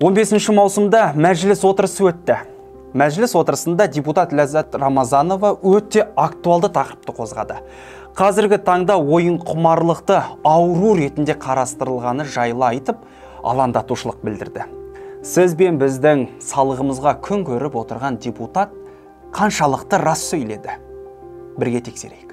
15 маусымда мәжіліс отырысы өтті. Мәжіліс отырысында депутат Ләззат Рамазанова өте актуалды тақырыпты қозғады. Қазіргі таңда ойын құмарлықты ауру ретінде қарастырылғаны жайлы айтып, алаңдатушылық білдірді. Сіз бен біздің салығымызға күн көріп отырған депутат қаншалықты рас сөйледі? Бірге тексерейік.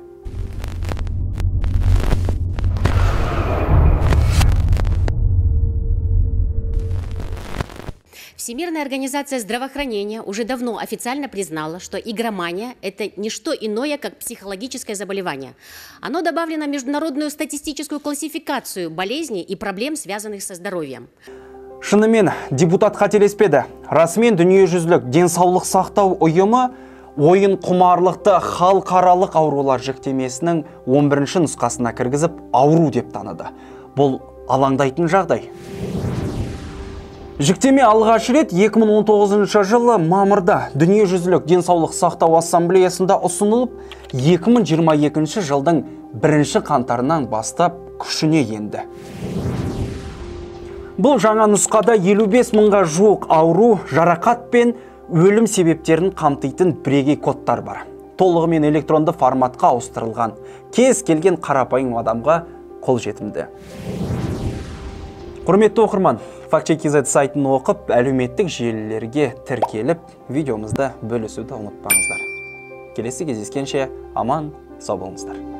Всемирная организация здравоохранения уже давно официально признала, что игромания – это не что иное, как психологическое заболевание. Оно добавлено в международную статистическую классификацию болезней и проблем, связанных со здоровьем. Шынымен, депутат қателеспеді. Расымен дүниежүзілік денсаулық сақтау ұйымы ойын құмарлықты халықаралық аурулар жіктемесінің 11-ші нұсқасына кіргізіп, ауру деп таныды. Бұл алаңдайтын жағдай. Жүктеме алғаш рет 2019 жылы мамырда Дүниежүзілік денсаулық сақтау ассамблеясында ұсынылып, 2022 жылдың 1 қаңтарынан бастап күшіне енді. Бұл жаңа нұсқада 55 мыңға жуық ауру, жарақат пен өлім себептерін қамтитын бірегей кодтар бар. Толығымен электронды форматқа ауыстырылған, кез келген қарапайым адамға қолжетімді. Құрметті оқырман, FactCheck.kz сайтын оқып, әлеуметтік желілерге тіркеліп, видеомызды бөлісуді ұмытпаңыздар. Келесі кездескенше аман, сау болыңыздар.